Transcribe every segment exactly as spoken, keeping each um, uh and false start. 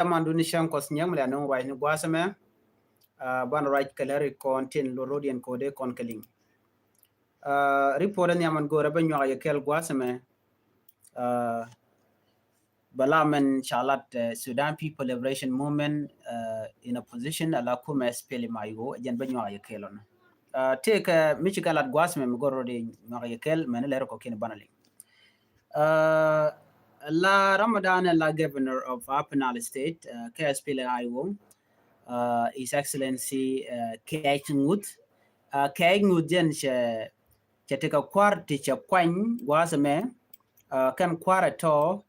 Caman duni cäŋ Kuɔth Nyiek mi lɛ nuŋ ruac ni gua̱a̱th ɛmɛ. Banɛ ruac kɛ lɛ ri kɔn tin luɔt rɔ̱diɛn kɛ wä dee kɔn kɛ liŋ. Report ni aman go̱o̱rɛ bä nyuak yɛ kɛl gua̱a̱th ɛmɛ. Bɛ la mɛn ca lat Sudan People Liberation Movement in opposition ala kumɛ S P L M I O, jɛn bä nyuak yɛ kɛl ɔnɔ. Tëëkɛ mi ci kɛ lat gua̱a̱th ɛmɛ mi go̱o̱rɛ rɔ̱diɛn nyuak yɛ kɛl mɛn lɛ ri kɔ̱kiɛn banɛ liŋ. La Ramadan la Governor of Upper Nile State kɛ S P L M I O, His Excellency Kɛɛc Ŋuth. Kɛɛc Ŋuth jɛn cɛ cɛ tekɛ kua̱r ti cɛ kuany gua̱a̱th ɛmɛ. Kɛn kua̱r ɛ tɔ̱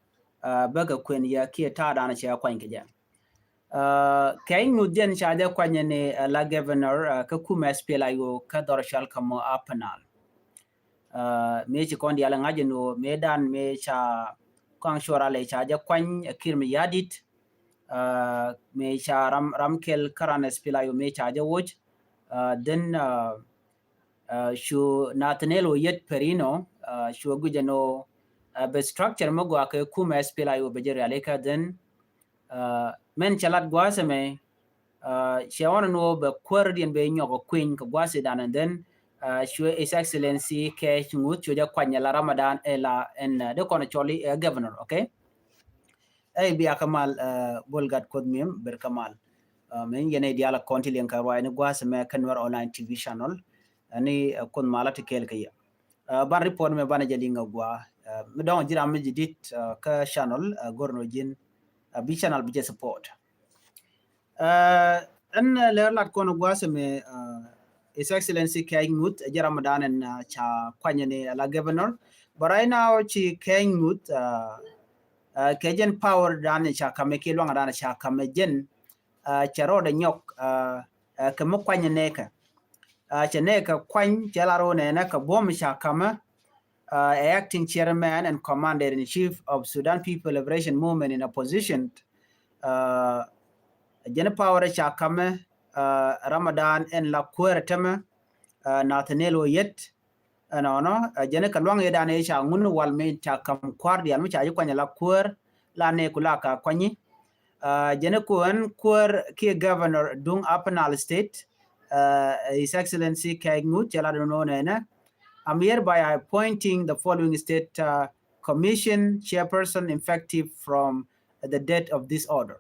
bäkɛ kuën yɛ kiɛ ta̱a̱ danɔ cɛ kuany kɛ jɛ. Kɛɛc Ŋuth jɛn ca jɛ kuany ni la Governor kä kumɛ S P L M I O kä dhɔr cɔal kɛ mɔ Upper Nile. Mëë ci kɔn diaal ŋa̱c ɛn ɣöö mëë dan mëë ca kɔaŋ cuɔr alɛ ca jɛ kuany ɛ Kiir Mayardit. Mëë ca ram ram kɛl kä ran S P L M I O mëë ca jɛ woc. Then cu Nathaniel Oyet Perino cu guic ɛn ɣöö bɛ structure mi gɔaa kɛ kumɛ S P L M I O bɛ jɛ rialikä then mɛn cɛ lat gua̱a̱th ɛmɛ. Cɛ ɣɔn ɛn ɣöö bɛ kuäärdiɛn bɛ nyɔk ɛ kui̱ny kɛ gua̱a̱th idan and then cu His Excellency Kɛɛc Ŋuth cu jɛ kuany ɛ la Ramadan ɛ la ɛn dee kɔn cɔl i̱ ɛ Governor, okay. Ɛ bia kɛ mal Bol Gat Kuoth Mim ber kɛ mal. Mɛ yɛn ɛ diaal kɔn ti liɛŋ kɛ ruac ni gua̱a̱th ɛmɛ kɛ Nuer Online T V channel. Ɛni Kuoth mal a ti kɛɛl kɛ yɛ. Ban report mɛ banɛ jɛ liŋ ɛ gua̱a̱ mi dɔ̱ŋ ji̱ ram mi ji̱ dit kä channel go̱r nɔ ji̱n bi channel bi jɛ support. Ɛn lɛr lat kɔn gua̱a̱th ɛmɛ His Excellency Kɛɛc Ŋuth ɛ jɛ Ramadan ɛn ca kuany ni ala Governor. But right now ci Kɛɛc Ŋuth kɛ jɛn power dan ca kamɛ kiɛ luaŋ dan ca kamɛ jɛn cɛ rɔɔdɛ nyɔk kɛ mi kuany nɛɛkɛ. Cɛ nɛɛkɛ kuany cɛ la rɔɔdɛ nɛɛkɛ buɔ̱m ca kamɛ. Ɛ acting chairman and commander in chief of Sudan People Liberation Movement in opposition. Jɛn power ca kamɛ Ramadan ɛn la kuäär tɛmɛ Nathaniel Oyet. Ɛnɔnɔ jɛn kɛ luaŋ yɛ dan ɛ ca ŋun wal mi ca kam kua̱r dial mi ca ji̱ kuany la kuäär la nɛɛku la ka kuanyi. Jɛn ku ɛn kuäär kiɛ Governor duŋ Upper Nile State, His Excellency Kɛɛc Ŋuth cɛ la dun wä nɛnɛ. I'm hereby appointing the following state commission chairperson effective from the date of this order.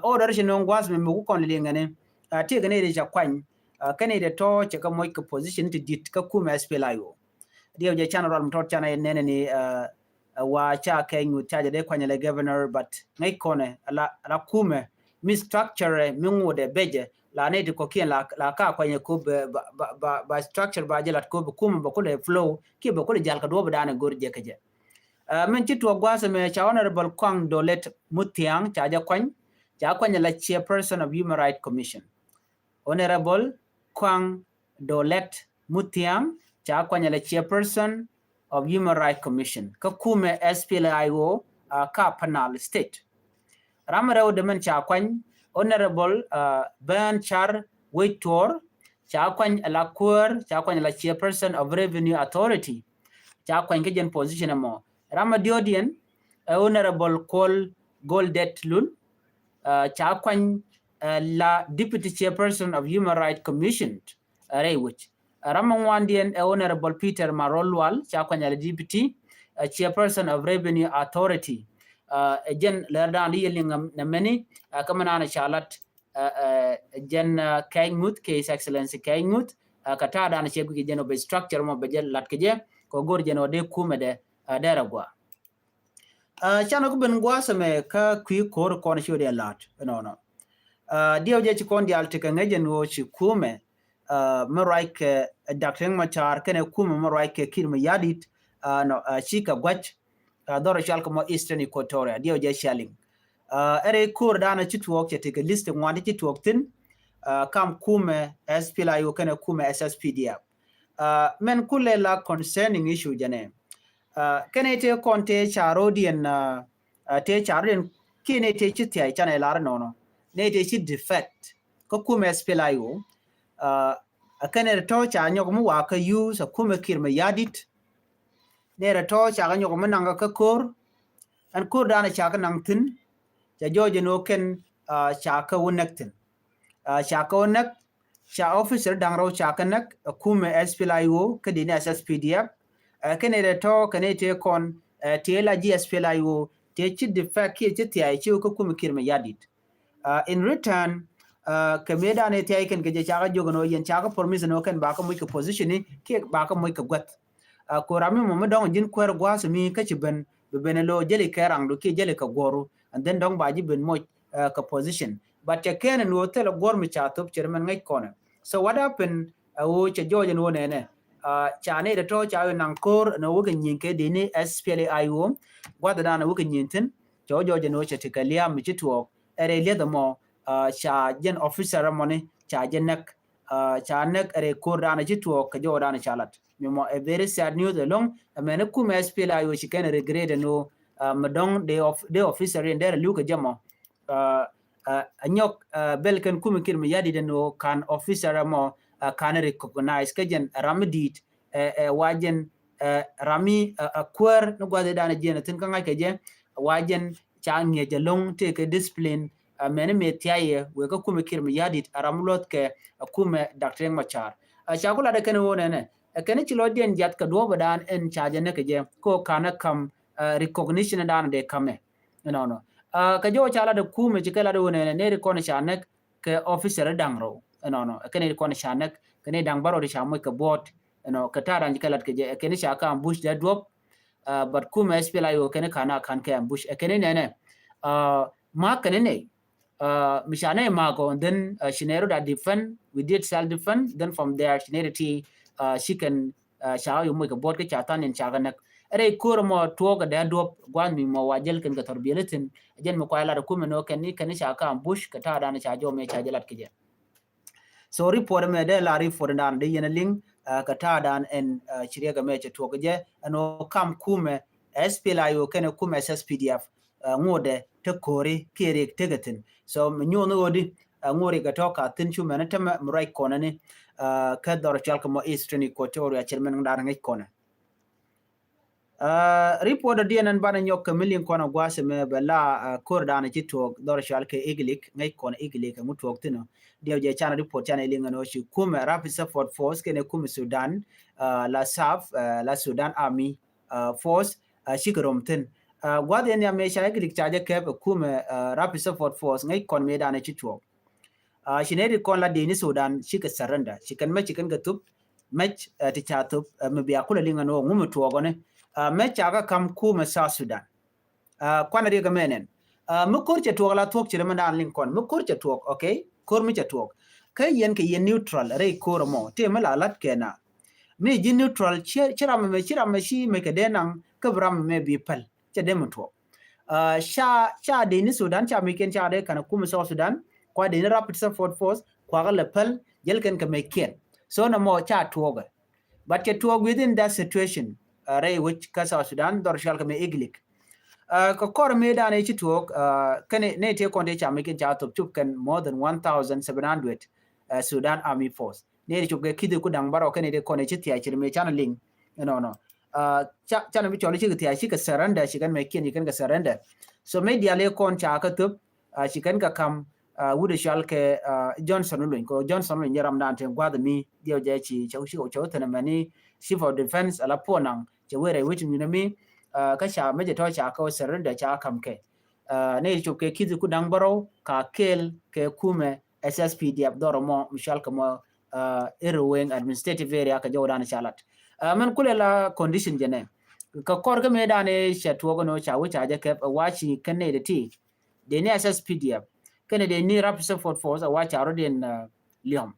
Order ci no̱o̱ŋ gua̱a̱th mi mi ku kɔn liŋ ɛni ti kɛ ni ri ca kuany kɛ ni ri tɔ̱ cɛ kɛ moc kɛ position ti dit kä kumɛ S P L M I O. Diɛw jɛ can rual mi tɔt can ɛ nɛnɛ ni ɛ wa ca Kɛɛc Ŋuth ca jɛ dee kuany lɛ Governor, but ŋäc kɔnɛ ala ala kumɛ mi structure mi ŋuɔdɛ becɛ la nɛy ti kɔ̱kiɛn la la ka kuany kop ba ba ba structure ba jɛ lat kop kumɛ ba kulɛ flow kiɛ ba kulɛ jal kɛ duɔp dan go̱r jɛ kɛ jɛ. Min ci tuɔk gua̱a̱th ɛmɛ ca Honorable Kuaŋ Dolet Muthiaŋ ca jɛ kuany ca kuany la chairperson of Human Rights Commission. Honorable Kuaŋ Dolet Muthiaŋ ca kuany la chairperson of Human Rights Commission kä kumɛ S P L M I O kä Upper Nile State. Ram rɛw dämɛn ca kuany Honorable Ben Char Wec Tuɔr ca kuany la kuäär ca kuany la chairperson of Revenue Authority ca kuany kä jɛn position ɛmɔ. Ram a diɔ̱ɔ̱diɛn ɛ Honorable Kuol Goldet Lul ca kuany la deputy chairperson of Human Rights Commission rɛy wec. Ram a ŋuandiɛn ɛ Honorable Peter Marol Lual ca kuany la deputy chairperson of Revenue Authority. Ɛ jɛn lɛr dan di yɛ liŋ nɛ mɛni kä mɛ naan ca lat jɛn Kɛɛc Ŋuth kɛ His Excellency Kɛɛc Ŋuth. Kä ta̱a̱ dan cɛ guic jɛn ɔ bɛ structure mɔ bɛ jɛ lat kɛ jɛ kɛ go̱r jɛn ɔ dee kumɛ dɛ dɛr a gua. Canɛ ku ben gua̱a̱th ɛmɛ kä kui̱ ko̱r kɔn ci wä dee la̱t ɛnɔnɔ. Diɛw jɛ ci kɔn diaal tekɛ ŋäc ɛn ɣöö ci kumɛ mi ruac kɛ Dak Riek Machar kɛnɛ kumɛ mi ruac kɛ Kiir Mayardit nɔ ci kɛ gua̱c dhɔr cal kɛ mɔ Eastern Equatoria diɛw jɛ cialiŋ. Ɛrɛ ko̱r danɛ ci tuɔɔk cɛ tekɛ list ŋuan ti ci tuɔɔk thi̱n kam kumɛ S P L M I O kɛnɛ kumɛ S S P D F. Mɛn kulɛ la concerning issue jɛnɛ kɛnɛ tëë kɔn tëë ca rɔ̱diɛn tëë ca rɔ̱diɛn kiɛ nɛ tëë ci thia̱c canɛ lar nɔnɔ nɛ tëë ci defect kä kumɛ S P L M I O. Kɛnɛ tɔ̱ ca nyɔk mi wakä use a kumɛ Kiir Mayardit. Nɛ rɛ tɔ̱ ca kɛ nyɔk mi naŋ kä ko̱r ɛn ko̱r danɛ ca kɛ naŋ thi̱n. Ca jɔɔc ɛn ɣöö kɛn ca kä wä näk thi̱n. Ca kä wä näk, ca officer da̱ŋ rɛw ca kä näk, ɛ kumɛ S P L A I O kä di̱t ni S S P D F. Kɛn ɛ tɔ̱ kɛn ɛ tëë kɔn tëë la ji̱ S P L A I O tëë ci defect kiɛ ci thiay ci wä kä kumɛ Kiir Mayardit. In return, kɛ mëë dan ɛ thiay kɛn kɛ jɛ ca kä jiök ɛn ɣöö yɛn ca kä promise ɛn ɣöö kɛn ba kä moc kɛ position ni kiɛ ba kä moc kɛ guäth. Ko ram mi mɔ mi dɔ̱ŋ ji̱n kuäär gua̱a̱th mi kä ci ben bi ben ɛ lo̱ jäli kɛ raŋdu kiɛ jäli kɛ guɔ̱ru, and then dɔ̱ŋ ba ji̱ ben moc kɛ position. But cɛ kɛn ɛn ɣöö thilɛ guɔ̱r mi ca thop cɛ ri mɛn ŋäc kɔnɛ. So what happened? Ɛ ɣöö cɛ jɔɔc ɛn ɣöö nɛnɛ ca nɛy tɔ̱ ca ɣöö naŋ ko̱r ɛn ɣöö wä kɛ nyi̱i̱ŋ kɛ di̱t ni S P L A I O gua̱th dan ɛ wä kɛ nyi̱i̱ŋ thi̱n. Cɛ wä jɔɔc ɛn ɣöö cɛ ti kɛ lia̱a̱ mi ci tuɔɔk ɛ rɛy lia̱th ɛmɔ. Ca jɛn officer ɛmɔni ca jɛ näk. Ca näk ɛ rɛy ko̱r dan ɛ ci tuɔɔk kɛ jɔɔc dan ɛ ca lat. Mi mɔ ɛ very sad news ɛlɔ̱ŋ. Ɛmɛn ɛ kumɛ S P L A I O ci kɛn regret ɛn ɣöö mi dɔ̱ŋ dee officer in derɛ li̱w kɛ jɛ mɔ. Ɛ nyɔk bɛl kɛn kumɛ Kiir Mayardit ɛn ɣöö ka̱n officer ɛmɔ ka̱n recognize kä jɛn ram mi di̱i̱t. Ɛ wa jɛn ram mi ɛ kuäär ni gua̱th ɛ dan ɛ jiɛn ɛ thi̱n kä ŋa̱c kɛ jɛ. Wa jɛn ca ŋi̱eec ɛlɔ̱ŋ tëë kɛ discipline. Mɛni mëë thiayɛ wëë kä kumɛ Kiir Mayardit ɛ ram luɔ̱th kɛ ɛ kumɛ Doctor Riek Machar. Ca ku lat ɛ kɛn ɣöö nɛnɛ ɛ kɛn ci lɔcdiɛn jiath kɛ duɔ̱ɔ̱p ɛ dan ɛn ca jɛ näk kɛ jɛ kɛ ɣöö ka̱n ɛ ka̱m recognition ɛ dan ɛ dee ka̱mɛ. Ɛnɔnɔ kɛ jɔw ca lat ɛ kumɛ ci kɛ lat ɛ ɣöö nɛnɛ nɛy ti kɔn ca näk kɛ officer da̱ŋ rɛw. Ɛnɔnɔ ɛ kɛn ti kɔn ca näk kɛ nɛy da̱ŋ bärɔw ti ca moc kɛ buɔ̱ɔ̱t. Ɛnɔ kɛ ta̱a̱ dan ci kɛ lat kɛ jɛ ɛ kɛn ca kä ambush dee duɔ̱ɔ̱p. But kumɛ S P L A I O kɛn ka̱n a ka̱n kɛ ambush ɛ kɛn nɛnɛ ma̱a̱k kɛn nɛy. Mi ca nɛy ma̱a̱k ɔ, and then ci nɛy rot a defend, we did self defend. Then from there ci nɛy rot ti ci kɛn ca ɣä yop moc kɛ buɔ̱ɔ̱t kä ca tha̱a̱n in ca kɛ näk. Ɛ rɛy ko̱r ɛmɔ tuɔɔk kɛ dee duɔ̱p gua̱a̱th mi mɔ wa jäl kɛn kɛ thɔr biɛli thi̱n. Ɛ jɛn mi kuay lat ɛ kumɛ nɔ kɛn ni kɛn ni ca kä ambush kɛ ta̱a̱ dan ca jɔw mɛ ca jɛ lat kɛ jɛ. So report ɛmɛ dee la report dan dee yɛn a liŋ kɛ ta̱a̱ dan ɛn ci riɛk ɛmɛ cɛ tuɔɔk kɛ jɛ ɛn ɣöö kam kumɛ S P L A I O kɛnɛ kumɛ S S P D F. Ŋotdɛ te ko̱ri kiɛ riɛk tekɛ thi̱n. So mi nyuɔ̱n ɣöödi ŋot riɛk ɛ tɔ̱ ka thi̱n cu mɛn tämɛ mi ruac kɔnɛ ni kä dhɔr cual kɛ mɔ Eastern Equatoria cir mɛn ŋa̱da̱r ŋäc kɔnɛ. Report ɔ diɛn ɛn banɛ nyɔk kɛ mi liŋ kɔn a gua̱a̱th ɛmɛ bɛ la ko̱r danɛ ci tuɔɔk dhɔr cual kɛ Iglik ŋäc kɔn Iglik ɛŋu tuɔɔk thi̱n ɔ. Diɛw jɛ canɛ report canɛ liŋ ɛn ɔ ci kumɛ Rapid Support Force kɛnɛ kumɛ Sudan la SAF la Sudan Army Force cikɛ rom thi̱n. Gua̱a̱th ɛn yam mëë ca Iglik ca jɛ kɛp ɛ kumɛ Rapid Support Force ŋäc kɔn mëë danɛ ci tuɔɔk. Ci nɛy ti kɔn la dee ni Sudan cikɛ surrender ci kɛn mɛ ci kɛn kɛ thup. Mɛc ti ca thup mi bia kulɛ liŋ ɛn ɣöö ŋu mi tuɔɔk ɔni. Mɛc ca kɛ kam kumɛ South Sudan. Kuanɛ riɛk ɛmɛ nɛn mi ko̱r cɛ tuɔɔk la thuɔ̱k ci rɛ mi daan liŋ kɔn mi ko̱r cɛ tuɔɔk, okay, ko̱r mi cɛ tuɔɔk. Kä yɛn kɛ yɛn neutral rɛy ko̱r ɛmɔ ti mi la lat kɛ na mi ji̱ neutral. Ci ram ɛmɛ ci ram ɛmɛ ci mɛ kɛ dee naŋ kä bi ram ɛmɛ bi päl. Cɛ dee mi tuɔɔk. Ca ca dee ni Sudan ca mi kɛn ca dee kan kumɛ South Sudan kua dee ni Rapid Support Force kua kɛ lɛ päl jäl kɛn kɛ mɛ kiɛn. So nɛ mɔ ca tuɔɔkɛ. But cɛ tuɔɔk within that situation rɛy wec kä South Sudan dhɔr cual kɛ mɛ Iglik. Kɛ kɔr mëë danɛ ci tuɔɔk kɛn nɛ tëë kɔn tëë ca mi kɛn ca thop cup kɛn more than one thousand seven hundred Sudan Army Force. Nɛ ti cop kɛ kithi ku da̱ŋ bärɔw kɛn ti kɔn ti ci thiac cir mëë canɛ liŋ. Ɛnɔnɔ canɛ mi cɔl cikɛ thiac cikɛ surrender ci kɛn mɛ kiɛn ci kɛn kɛ surrender. So media lɛ kɔn ca kä thop ci kɛn kɛ kam wut cual kɛ Johnson Olony kɛ Johnson Olony jɛ ram dan te gua̱th mi diɛw jɛ ci cɛ cɛ thin mɛni Chief of Defense ala puɔnaŋ cɛ wee rɛy wec mi nɛ mi kä ca mɛ jɛ tɔ ca kɛ surrender ca kam kɛ. Nɛ cop kɛ kithi ku da̱ŋ bärɔw ka kɛɛl kɛ kumɛ S S P D F dhɔr mɔ mi cual kɛ mɔ Iroweng Administrative Area kɛ jɔw dan ca lat. Mɛn kulɛ la condition jɛ nɛ kɛ kɔr kä mëë dan cɛ tuɔk nɔ ca wee ca jɛ kɛp wa ci kɛn nɛ ti dee ni S S P D F kɛnɛ dee ni Rapid Support Force a wa ca rɔ den liɔm.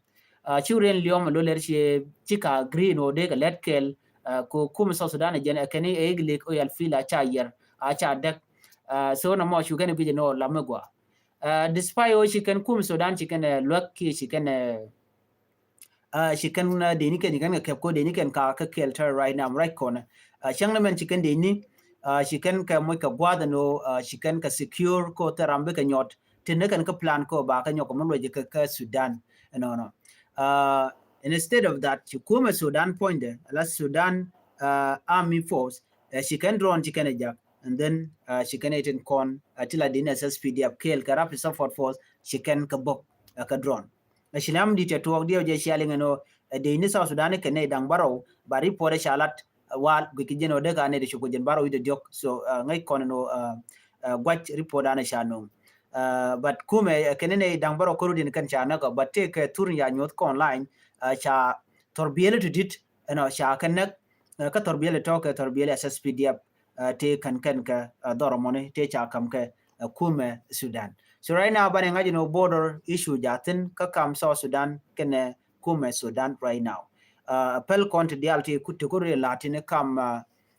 Ci wä den liɔm lo lɛr ci ci ka green wä dee kɛ lɛt kɛl. Ko kumɛ South Sudan jɛn kɛn ni Iglik o yal fil a ca yɛr a ca dɛk. So na mɔ cu kɛn bi jɛ nɔ lamɛ gua. Despite o ci kɛn kumɛ Sudan ci kɛn luäk ki ci kɛn ci kɛn deni kɛn ci kɛn kɛ kɛp ko deni kɛn ka kɛ kɛl tɛr right now right kɔn. Cäŋ ni mɛn ci kɛn deni ci kɛn kɛ moc kɛ gua̱th ɛn ɣöö ci kɛn kɛ secure ko thɛ ram bi kɛ nyɔt tin ni kɛn kɛ plan ko ba kɛ nyɔk kɛ mɛ luɔc kɛ kɛ Sudan. Ɛnɔnɔ instead of that ci kumɛ Sudan puɔ̱nydɛ ala Sudan Army Force ci kɛn drone ci kɛn ɛ jak. And then ci kɛn ɛ tin kɔn ti la din S S P D F kɛɛl kɛ Rapid Support Force ci kɛn kɛ bok kɛ drone. Ɛ ci lam di tɛ tuɔɔk diɛw jɛ cia liŋ ɛn ɣöö ɛ dee ni South Sudan kɛ nɛy da̱ŋ bärɔw, ba report ɛ ca lat wal guic kɛ jɛn ɣöö dee ka nɛy ti cop kɛ jɛn bärɔw wi̱cdɛ diɔ̱k. So ŋäc kɔn ɛn ɣöö gua̱c report an ɛ ca no̱o̱ŋ. But kumɛ kɛn nɛy da̱ŋ bärɔw kärut in kɛn ca näk ɔ, but tëëkɛ thur in ya nyuɔ̱th kɔn line ca thɔr biɛli ti di̱t ɛnɔ ca kɛ näk. Kä thɔr biɛli tɔ̱ kɛ thɔr biɛli S S P D F tëë kɛn kɛn kɛ dhɔr mɔni tëë ca kam kɛ kumɛ Sudan. So right now banɛ ŋa̱c in ɣöö border issue jathin kä kam South Sudan kɛnɛ kumɛ Sudan right now. Päl kɔn ti diaal ti kut ti kut ri la̱t tin kam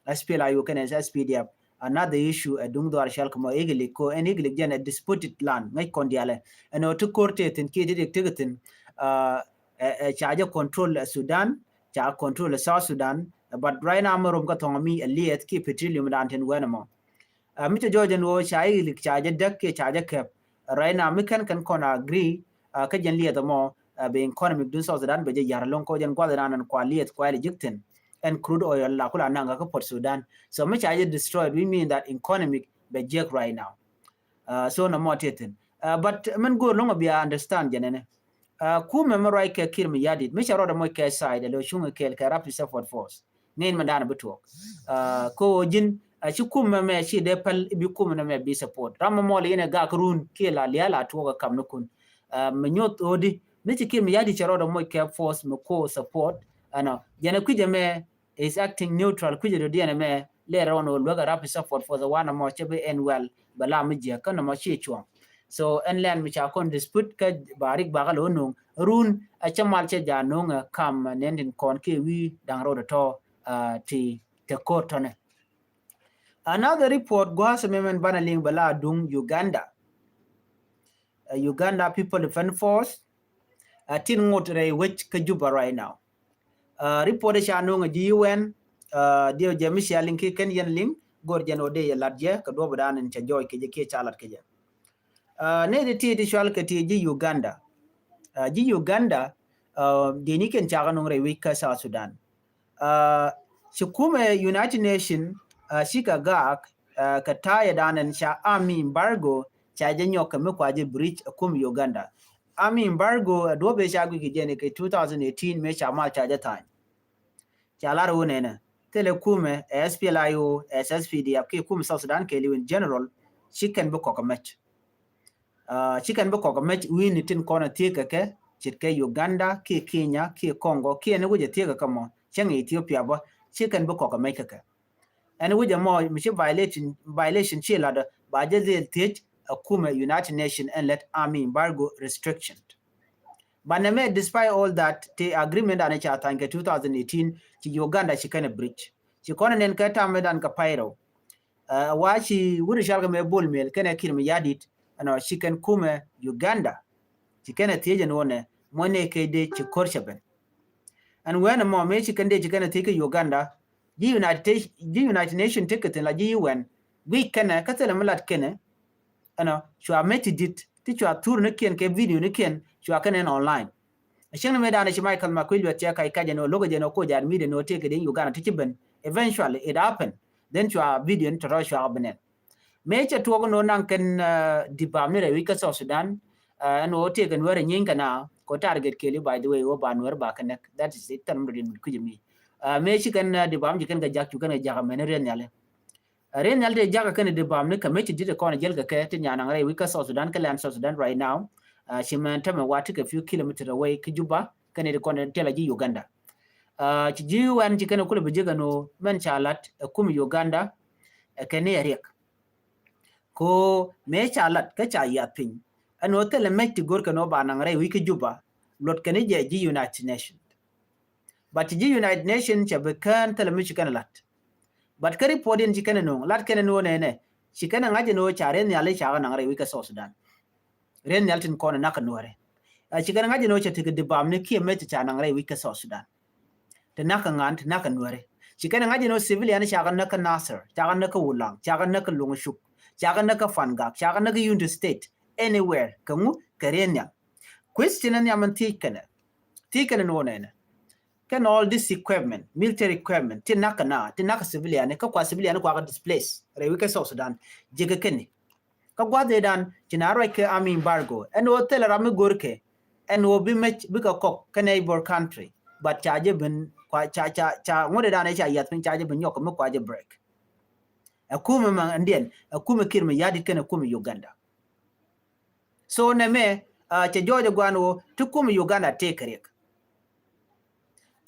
S P L A U kɛnɛ S P D F. Another issue ɛ duŋ dhɔaar cɔal kɛ mɔ Iglig ko ɛn Iglig jɛn ɛ disputed land ŋäc kɔn diaal ɛ. Ɛn ɣöö ti ko̱r tëë thi̱n kiɛ ti dik tik thi̱n ɛ ca jɛ control ɛ Sudan, ca control ɛ South Sudan. But right now mi rom kä thɔŋ mi ɛ liɛth kiɛ petroleum dan tin wɛn ɛmɔ. Mi cɛ jɔɔc ɛn ɣöö ca Iglig ca jɛ däk kiɛ ca jɛ kɛp. Right now mi kɛn kɛn kɔn agree kä jɛn liɛth ɛmɔ bɛ economic dun South Sudan bɛ jɛ ya̱r lo̱ŋ kɔ jɛn gua̱th dan ɛn kua liɛth kua ilɛ ji̱k thi̱n. Ɛn crude oil la kula naŋ kä Port Sudan. So mi ca jɛ destroyed, we mean that economic bɛ jiɛk right now. So na mɔ tëë thi̱n. But min go̱o̱r lo̱ŋ a bia understand jɛn ɛnɛ. Kumɛ mi ruac kɛ Kiir Mayardit mi ca rɔɔdɛ moc kɛ side ɛ lo̱ cuŋ kɛɛl kɛ Rapid Support Force. Ŋi̱n mɛ da̱a̱n bi tuɔɔk. Kä ɣöö ji̱n ci kumɛ mɛ ci dee päl i̱ bi kumɛ nɛ mɛ bi support. Ram mɛ mɔl in ɛ gak run kiɛ la lia̱a̱ la tuɔɔk ɛ kam ni kun. Mɛ nyoth ɣöödi ni ci Kiir Mayardit cɛ rɔɔdɛ moc kɛ force mɛ ko support. Ɛnɔ jɛn ɛ kui̱cɛ mɛ is acting neutral, kui̱cɛ dɔ̱diɛn ɛmɛ lɛɛr rɔɔn ɣöö luäk ɛ Rapid Support Force ɛ wanɛ mɔ cɛ bi ɛn well bɛ la mi jiäk kä nɔmɔ ci cuɔ̱ŋ. So ɛn lɛn mi ca kɔn dispute kä ba rik bakä lo̱ nuŋ run ɛ cä mal cɛ ja nuŋ ɛ kam nɛn tin kɔn kiɛ wi̱i̱ da̱ŋ rɔɔdɛ tɔ̱ ti te ko̱r tɔ̱nɛ. Another report gua̱a̱th mɛmɛn banɛ liŋ bɛ la duŋ Uganda. Uganda People Defense Force a tin ŋot rɛy wec kä Juba right now. Report ca nuŋ a ji̱ U N diɛw jɛ mi cia liŋ ki kɛn yɛn liŋ go̱r jɛn ɣöö dee yɛ lat jɛ kɛ duɔ̱p dan in ca jɔɔc kɛ jɛ kiɛ ca lat kɛ jɛ. Nɛy ti ti ti cual kɛ ti ji̱ Uganda. Ji̱ Uganda dee ni kɛn cakɛ nuŋ rɛy wec kä South Sudan. Ci kumɛ United Nation cikɛ gaak kɛ ta̱a̱ yɛ dan in ca army embargo ca jɛ nyɔk kɛ mi kua jɛ breach ɛ kum Uganda. Army embargo ɛ duɔ̱p ëë ca guic kɛ jɛn kɛ two thousand eighteen mëë ca mal ca jɛ tha̱a̱ny. Ca lar wun ɛnɛ thilɛ kumɛ ɛ S P L A U, ɛ S S P D F kiɛ kumɛ South Sudan kɛɛliw in general ci kɛn bi kɔk ɛ mɛc. Ci kɛn bi kɔk ɛ mɛc wi̱i̱ni tin kɔn ɛ thiek kɛ kɛ ce̱tkɛ Uganda kiɛ Kenya kiɛ Congo kiɛ ni wi̱c ɛ thiek kɛ kɛ mɔ cäŋ Ethiopia bä ci kɛn bi kɔk ɛ mɛc kɛ kɛ. Ɛn wi̱c ɛmɔ mi ci violation, violation ci latdä ba jɛ dhil thiec ɛ kumɛ United Nation ɛn lät army embargo restriction. But nɛ mɛ despite all that ti agreement dan ca tha̱a̱ny kɛ two thousand eighteen ci Uganda ci kɛn ɛ breach. Ci kɔn ɛ nɛn kɛ tam mɛ dan kɛ pay rɛw. Wa ci wut ɛ cɔal kɛ mɛ Bol Mel kɛnɛ Kiir Mayardit ɛnɔ ci kɛn kumɛ Uganda ci kɛn ɛ thiec ɛn wunɛ mɔ nɛ kɛ dee ci ko̱r cɛ ben. Ɛn wɛn ɛmɔ mëë ci kɛn dee ci kɛn ɛ thiec kɛ Uganda ji̱ United, ji̱ United Nation ti kɛ thi̱n la ji̱ U N guic kɛnɛ kä thilɛ mi lat kɛnɛ. Ɛnɔ cua mec ti di̱t ti cua thur ni kiɛn kɛ video ni kiɛn cua kɛnɛ ɛn online. Cäŋ ni mëë danɛ ci Michael Makuei Lueth cɛ kac kac ɛn ɣöö lo̱kɛ jɛ ɛn ɣöö koc admit ɛn ɣöö tëëkɛ dee Uganda ti ci ben. Eventually it happened. Then cua video ni tɔ̱tɔ̱ cua kɛ ben ɛn. Mëë cɛ tuɔɔk ɛn ɣöö naŋ kɛn dibam ni rɛy wi̱c kä South Sudan. Ɛn ɣöö tëëkɛ Nuɛr ɛ nyieeny kɛ na kɛ target kɛɛliw by the way ɣöö ba Nuɛr ba kɛ näk. That is it. Thɛl mi dɔ̱diɛn kui̱c mi mëë ci kɛn dibam ci kɛn kɛ jak cu kɛn kɛ jak ɛmɛn riɛn nhiali. Riɛn nhial tëë jakä kɛn dibam ni kɛ mëë ci di̱t kɔn jäl kɛ kɛ ti nyan naŋ rɛy wi̱c kä South Sudan kä lɛn South Sudan right now. Ci mɛn tämɛ wa ti kɛ few kilometer away kä Juba kɛn ti kɔn tɛl a ji̱ Uganda. Ci ji̱ U N ci kɛn kulɛ bi ji̱ kɛn ɣöö mɛn ca lat ɛ kum Uganda ɛ kɛn ni ɛ riɛk. Ko mëë ca lat kä ca yiath piny ɛn ɣöö thilɛ mec ti go̱r kɛn ɣöö ba naŋ rɛy wi̱c kä Juba luɔt kɛn jɛ ji̱ United Nation. But ci ji̱ United Nation cɛ bi kään thilɛ mi ci kɛn lat. But kä report in ci kɛn nuŋ lat kɛn nuŋ nɛnɛ ci kɛn ŋa̱c in ɣöö ca riɛn nhial i̱ ca kɛ naŋ rɛy wi̱c kä South Sudan. Riɛn nhial tin kɔn nak kɛ Nuɛri. Ci kɛn ŋa̱c in ɣöö cɛ tekɛ dibam ni kiɛ mec ca naŋ rɛy wi̱c kä South Sudan. Ti nak kɛ ŋa̱n ti nak kɛ Nuɛri. Ci kɛn ŋa̱c in ɣöö civilian ca kɛ näk kä Nasir, ca kɛ näk kä Wulaŋ, ca kɛ näk kä Luŋcuk, ca kɛ näk kä Fangak, ca kɛ näk kä Unity State, anywhere kɛ ŋu kɛ riɛn nhial. Question in nhiam in thiec kɛnɛ thiec kɛnɛ nuŋ nɛnɛ. kɛn all this equipment, military equipment, ti nak kɛ na, ti nak kɛ civilian, kä kua civilian kua kɛ displace rɛy wi̱i̱ kä South Sudan, jekɛ kɛn ni. Kä gua̱th ëëdan ci na ruac kɛ army embargo, ɛn ɣöö thilɛ ram mi görkɛ, ɛn ɣöö bi mec bikɛ kɔk kä neighbor country, but ca jɛ ben, kua ca, ca, ca ŋuɔ̱t ëëdan ëë ca yiath piny ca jɛ ben nyɔk mi kua jɛ break. Ɛ kumɛ ma ɛndiɛn, ɛ kumɛ Kiir Mayardit kɛnɛ kumɛ Uganda. So nɛmɛ, ah, cɛ jɔɔc ɛ gua̱n ɣöö ti kumɛ Uganda tëë kɛ riɛk.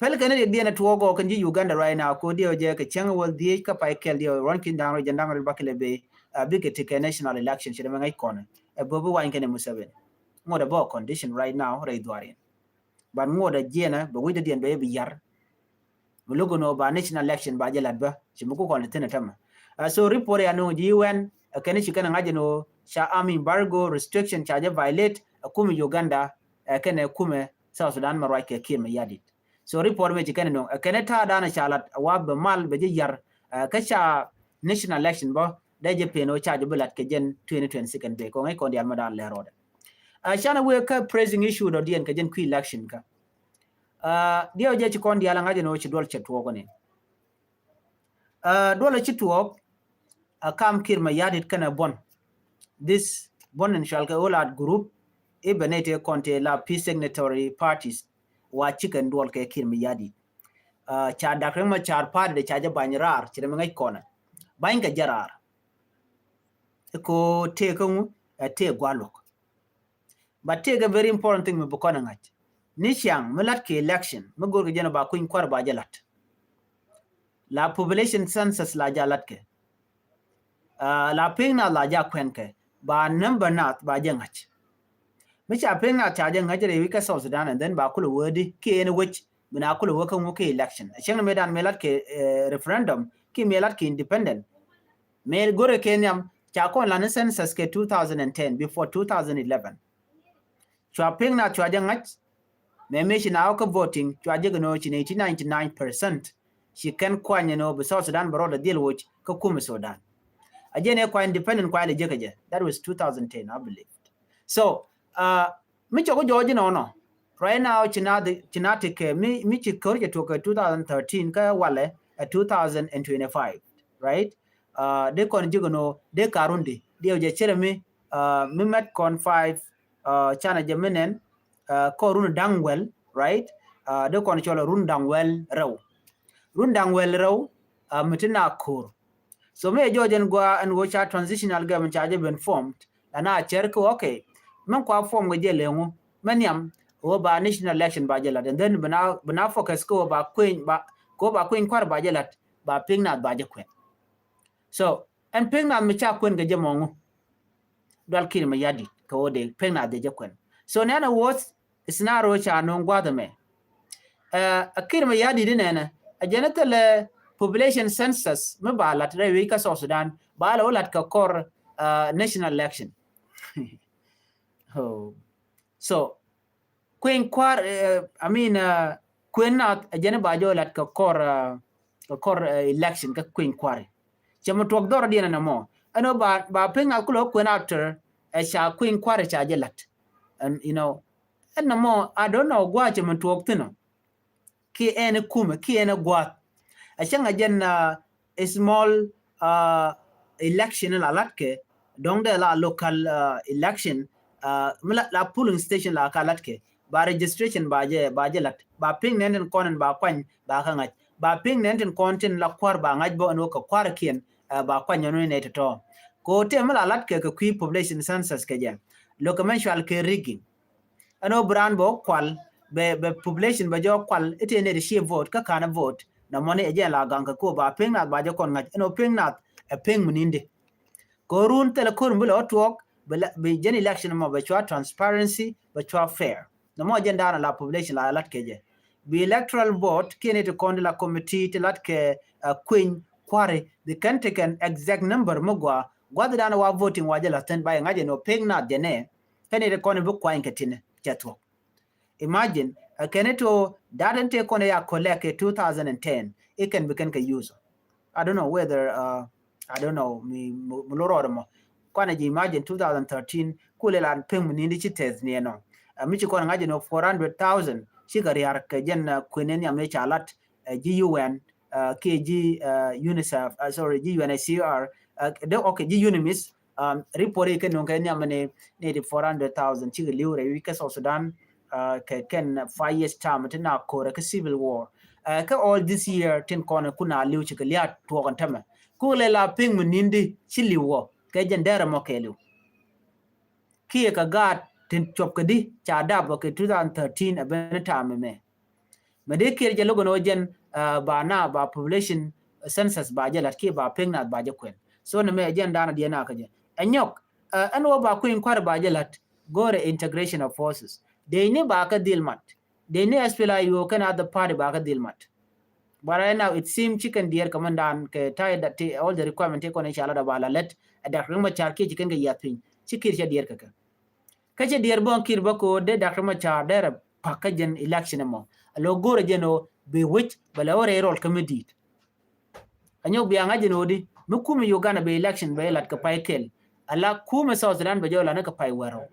Pɛl kɛn riɛk diɛn ɛ tuɔɔk ɔ kɛn ji̱ Uganda right now, ko diɛ ɔ jɛ kɛ cäŋ wä dhiec kä pay kɛl diɛ ɔ ruɔ̱n ki̱n da̱ŋ rɛw jɛn da̱ŋ rɛw bakilɛ bee, ah, bikɛ ti kɛ national election ci dɛ mɛ ŋäc kɔn. Ɛ bä bi wany kɛn ɛ Museveni. Ŋot ɛ bä ɔ condition right now rɛy dhuaar in. But ŋot ɛ jiɛnɛ bɛ wi̱cdɛ diɛn bɛ yɛ bi yar. Mi lo̱k ɛn ɣöö ba national election ba jɛ lat bä, ci mi ku kɔn thi̱n ɛ tämɛ. Ah, so report ya nööŋ ji̱ U N, ɛ kɛn ci kɛn ɛ ŋa̱c ɛn ɣöö ca army embargo restriction ca jɛ violate, ɛ kumɛ Uganda, ɛ kɛnɛ kumɛ South Sudan mɛ ruac kɛ Kiir Mayardit. So report mɛ ci kɛn ɛ nööŋ, ɛ kɛnɛ ta̱a̱ da̱a̱n ɛ ca lat, ɛ wa bɛ mal bɛ jɛ yar, ɛ kä ca national election bä, dee jɛ pen ɣöö ca jɛ bi lat kɛ jɛn twenty twenty-six ɛn bee, kɛ ɣöö ŋäc kɔn diaal mɛ da̱a̱n lɛr rɔɔdɛ. Ah, canɛ wee kä pressing issue dɔ̱diɛn kɛ jɛn kui̱ election kä. Ah, diɛ ɔ jɛ ci kɔn diaal ɛ ŋa̱c ɛn ɣöö ci duɔl cɛ tuɔɔk ɔ ni. Ah, duɔlɛ ci tuɔɔk, ah, kam Kiir Mayardit kɛnɛ buɔ̱n. This buɔ̱n in cual kɛ Olat group, i̱ bɛ nɛy tëë kɔn tëë la peace signatory parties, wa cikɛn duɔl kɛ Kiir Mayardit. Ah, ca Dak Riek Machar party dɛ ca jɛ bany raar, ci dɛ mi ŋäc kɔnɛ. Bany kɛ jɛ raar. Iko tëë kä ŋu, ɛ tëë gua̱luk. But tëëkɛ very important thing mi bi kɔn ɛ ŋa̱c. Ni ciaŋ mi lat kɛ election, mi go̱o̱r kɛ jɛn ba kuny kuar ba jɛ lat. La population census la ja lat kɛ. Ah, la piny nath la ja kuɛn kɛ. Ba number nath ba jɛ ŋa̱c. Mi ca piny nath ca jɛ ŋa̱c rɛy wi̱i̱ kä South Sudan, and then ba kulɛ wee di kiɛ ɛn wec bi na kulɛ wee kä ŋu kɛ election. Cieŋ ni mëë dan mëë lat kɛ, eh, referendum, kiɛ mëë lat kɛ independent. Mëë go̱rɛ kɛ nhiam, ca kɔn la ni census kɛ two thousand and ten, before two thousand eleven. Cua piŋ na cua jɛ ŋa̱c, mëë mëë ci na wä kä voting, cua jɛ kɛ nɔ ci ninety nine percent. Ci kɛn kuany nɔ bi South Sudan bɛ rɔɔdɛ dhil woc kä kumɛ Sudan. A jɛ ni kua independent kua lɛ jɛ kɛ jɛ. That was two thousand ten, I believe. So, uh, mi cɔk jɔɔc inɔnɔ. Right now, ci na ti, ci na ti kɛ, mi, mi ci kör cɛ tuɔk kɛ two thousand thirteen kä walɛ, ɛ two thousand and twenty-five, right? Uh, dee kɔn ji̱ kɛ nɔ, dee karun di, dee jɛ cɛrɛ mi, uh, mi mɛt kɔn five, uh, canɛ jɛ mi nɛn, uh, kɔn run da̱ŋ wäl, right? Uh, dee kɔn cɔl run da̱ŋ wäl rɛw. Run da̱ŋ wäl rɛw, uh, mi ti na ko̱r. So mi ɛ jɔɔc ɛn gua ɛn wä ca transitional government ca jɛ ben formed, la na cɛr kɛ, okay. Mɛn kua form kɛ jɛ leŋu, mɛn nhiam, wä ba national election ba jɛ lat, and then bina, bina focus kɛ wä ba kueny, ba, kɛ wä ba kueny kuar ba jɛ lat, ba piŋ nath ba jɛ kuɛn. So, ɛn piŋ nath mi ca kuɛn kɛ jɛ mɔŋu. Dual Kiir Mayardit, kɛ wä dee piŋ nath dee jɛ kuɛn. So, nɛn a wä scenario ca no̱o̱ŋ gua̱th ɛmɛ. Ɛ, a Kiir Mayardit inɛnɛ, a jɛn a thilɛ population census mi ba lat rɛy wi̱i̱ kä South Sudan, ba lɛ wä lat kɛ kɔr, uh, national election. Oh. So, kueny kuar, uh, I mean, uh, kueny nath, a jɛn ba jɛ wä lat kɛ kɔr, uh, kɛ kɔr, uh, election kä kueny kuar. Cɛ mi tuɔk dhɔr diɛn ɛn ɛmɔ. Ɛn ɔ ba, ba piŋ nath kulɛ wä kueny after, ɛ ca kueny kuar ca jɛ lat. And, you know, ɛn nɔmɔ, I don't know, gua̱a̱ cɛ mi tuɔɔk thi̱n ɔ. Kiɛ ɛn ɛ kumɛ, kiɛ ɛn ɛ gua̱a̱th. A cäŋ a jɛn, uh, a small, uh, election la latkɛ, dɔ̱ŋ dee la local, uh, election, uh, mi la, la polling station la ka latkɛ. Ba registration ba jɛ, ba jɛ lat. Ba piŋ nɛn tin kɔn in ba kuany, ba ka ŋa̱c. Ba piŋ nɛn tin kɔn tin la kua̱r ba ŋa̱c bä ɛn wä kɛ kua̱r kiɛn, uh, ba kuany ɛn wä nɛ tɔ̱tɔ̱. Kɛ wä tëë mi la latkɛ kɛ kui̱ population census kɛ jɛ. Lo̱kɛ mɛn cual kɛ rigging. Ɛn ɔ bi raan bɛ wä kual, bɛ, bɛ population bɛ jɛ wä kual, i̱ tëë nɛy ti ciɛ vote, kä ka̱n ɛ vote, nɔmɔni ɛ jɛn la gaŋ kɛ ko̱ ba piŋ nath ba jɛ kɔn ŋa̱c, ɛn ɔ piŋ nath ɛ piŋ mi ni̱n di. Kɛ ɣöö run thilɛ ko̱r mi bi lɛ wä tuɔɔk, bi la, bi jɛn election mɔ bɛ cua transparency, bɛ cua fair. Nɔmɔ jɛn da̱a̱n la population la lat kɛ jɛ. Bi electoral board kiɛ nɛy ti kɔn ti la committee ti lat kɛ, uh, kueny kua̱ri, bi kɛn ti kɛn exact number mi gua, gua̱th da̱a̱n wa voting wa jɛ la thi̱n ba yɛ ŋa̱c ɛn ɔ piŋ nath jɛ nɛ, kɛn nɛy ti kɔn bi kuany kɛ tinɛ cɛ thuɔ̱k. Imagine, uh, kɛn it to that and take on a collect a two thousand and ten. It can be kɛn kɛ use. I don't know whether, uh, I don't know, mi, mi, mi lo rɔɔdɛ mɔ. Kɔn a ji̱ imagine two thousand thirteen, kulɛ la pem ni di ci tɛth ni ɛnɔ. Uh, mi ci kɔn ŋa̱c ɛn ɔ four hundred thousand, cikɛ riar kɛ jɛn kuën in nhiam ni ca lat ji̱ U N kiɛ ji̱ UNICEF, sorry, ji̱ U N H C R, de ok ji̱ UNMISS. Report ikɛ nuŋ kɛ nhiam ni ni ti four hundred thousand cikɛ li̱w rɛy wi̱c kä South Sudan kɛ kɛn five years term ti na korɛ kä civil war. Kä all this year tin kɔn kun a li̱w cikɛ lia̱a̱t tuɔɔk ɛn tämɛ. Kuk lɛ la piŋ mi ni̱n di ci li̱w wä kɛ jɛn dɛrɛ mɔ kɛ li̱w. Kiɛ kɛ gaat tin cuɔp kɛ di ca dap wä kɛ two thousand thirteen ɛ ben tam mɛ. Mɛ dee kiɛr jɛ lo̱k ɛn ɣöö jɛn ba na ba population census ba jɛ la̱t kiɛ ba pek nath ba jɛ kuɛn. So ni mɛ jɛn da̱a̱n a diɛ na kä jɛ ɛ nyɔk ɛn ɣöö ba kui̱ny kua̱r ba jɛ la̱t go̱rɛ integration of forces. Dee ni ba kä dhil mat. Dee ni S P L A I O kɛn other party ba kä dhil mat. But right now it seem ci kɛn diɛɛr kɛ mɛn da̱a̱n kɛ ta̱a̱ all the requirement ti kɔn i̱ ca lat a ba la lät ɛ Doctor Riek Machar kiɛ ci kɛn kɛ yiath piny ci kiɛr cɛ diɛɛr kɛ kɛ. Kä cɛ diɛɛr bɔŋ kiɛr bä ko̱o̱r dee Doctor Riek Machar dee rɛ pak kä jɛn election ɛmɔ. A lo̱ go̱o̱rɛ jɛn ɣöö bi wec bɛ lɛ wä rɛy rɔl kä mi di̱i̱t. Ɛ nyɔk bia ŋa̱c jɛn ɣöö di mi kumɛ Uganda bɛ election bɛ lat kɛ pay kɛl. A la kumɛ South Sudan bɛ jɛ wä lat ni kɛ pay wär rɔw.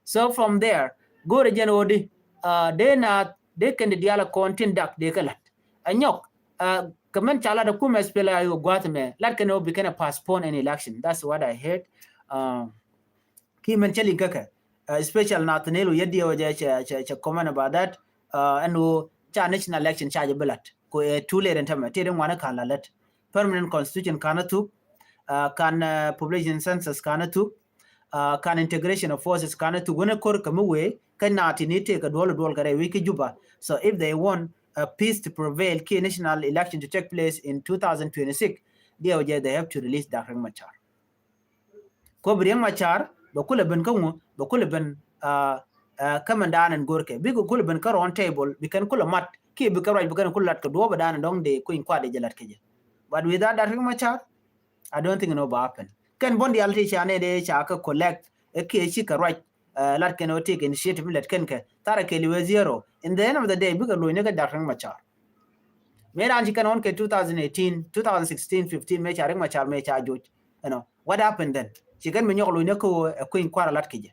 So from there go̱o̱rɛ jɛn ɣöö di dee na dee kɛn di diaal a kɔn tin dak dee kɛ lat. Ɛ nyɔk kɛ mɛn ca lat ɛ kumɛ S P L A I O gua̱th mɛ lat kɛn ɣöö bi kɛn a postpone an election. That's what I heard. Ki mɛn cä liŋ kä kɛ especially Nathaniel Oyet diɛ wä jɛ cɛ cɛ comment about that. Ɛn ɣöö ca national election ca jɛ bi lat ko ɛ too late ɛn tämɛ ti ri ŋuani ka̱n la lät. Permanent constitution ka̱n a thuk, ka̱n population census ka̱n a thuk, ka̱n integration of forces ka̱n a thuk wänɛ ko̱r kɛ mi wee kä naati ni tëë kɛ duɔl duɔl kɛ rɛy wec kä Juba. So if they want a peace to prevail kiɛ national election to take place in two thousand twenty-six, diɛ wä jɛ they have to release Doctor Riek Machar. Ko bi Riek Machar bɛ kulɛ ben kä ŋu bɛ kulɛ ben kä mɛn da̱a̱n ɛn go̱rkɛ bikɛ kulɛ ben kä round table bi kɛn kulɛ mat kiɛ bi kɛ ruac bi kɛn kulɛ lat kɛ duɔ̱ɔ̱p da̱a̱n ɛn dɔ̱ŋ dee kui̱ny kuat dee jɛ lat kɛ jɛ. But without Doctor Riek Machar I don't think no ba happen. Kɛn bɔn diaal ti ca nɛ dee ca kɛ collect ɛ kiɛ ci kɛ ruac lat kɛn ɔ take initiative mi lɛt kɛn kɛ tharɛ kɛ liwɛ zero. In the end of the day bikɛ lo̱ny ni kɛ Doctor Riek Machar. Mëë raan ci kɛn ɣɔn kɛ two thousand eighteen, two thousand sixteen, fifteen mëë ca Riek Machar mëë ca joc. You know what happened then? Ci kɛn mi nyɔk lo̱ny ni kɛ ɣöö ɛ kui̱ny kua̱r a lat kɛ jɛ.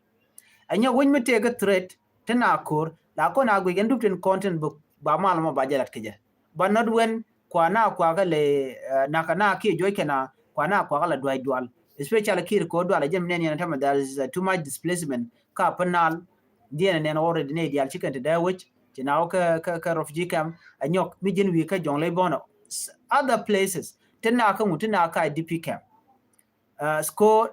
Ɛ nyɔk wec mi tëëk kä threat ti na ko̱r la kɔn a guic ɛn dup tin kɔn tin ba mal mɔ ba jɛ lat kɛ jɛ. But not when kua na kua kä lɛ nakä na kiɛ juɔc kɛn a kua na kua kä la duac dual. Especially kiɛ kɛ ɣöö dual a jɛ mi nɛn yɛn tämɛ there is too much displacement ka pä nal. Diɛn nɛn already nɛ dial ci kɛn ti dee wec ci na wä kä kä refugee camp a nyɔk mi ji̱n wi̱i̱ kä Jonglei Bono. Other places ti na kä ŋu ti na ka I D P camp. Ko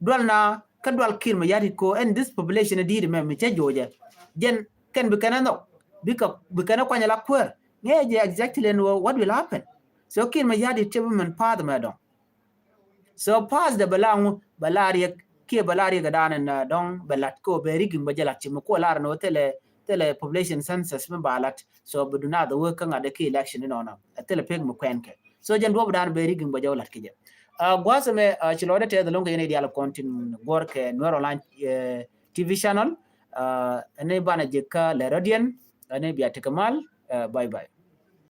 dual na kä dual Kiir Mayardit ko ɛn this population a di̱i̱t mɛ mi cɛ jo̱o̱cɛ jɛn kɛn bi kɛn a nhɔk bi kɛn a kuany a la kuäär. Ŋee jɛ exactly ɛn what will happen. So Kiir Mayardit cɛ bi mɛn path mɛ dɔŋ. So path dɛ bɛ la ŋu bɛ la Riek kiɛ bɛ la Riek a da̱a̱n ɛn dɔŋ bɛ lat ko bɛ rigging bɛ jɛ lat ci mi kuɔ lar ni wä thilɛ thilɛ population census mi ba lat. So bɛ du na the wä kä ŋa̱t dɛ ki election ni nɔnɔ a thilɛ pek mi kuɛn kɛ. So jɛn duɔp da̱a̱n bɛ rigging bɛ jɛ wä lat ki jɛ. Gua̱a̱th ɛmɛ ci lɔcdɛ tɛth lo̱ŋ kɛ yɛn i̱ diaal kɔn tin guɔ̱r kɛ Nuer online T V channel. Ɛn i̱ banɛ jɛ kä lɛ rɔ̱diɛn ɛn i̱ bia tekɛ mal. Bye bye.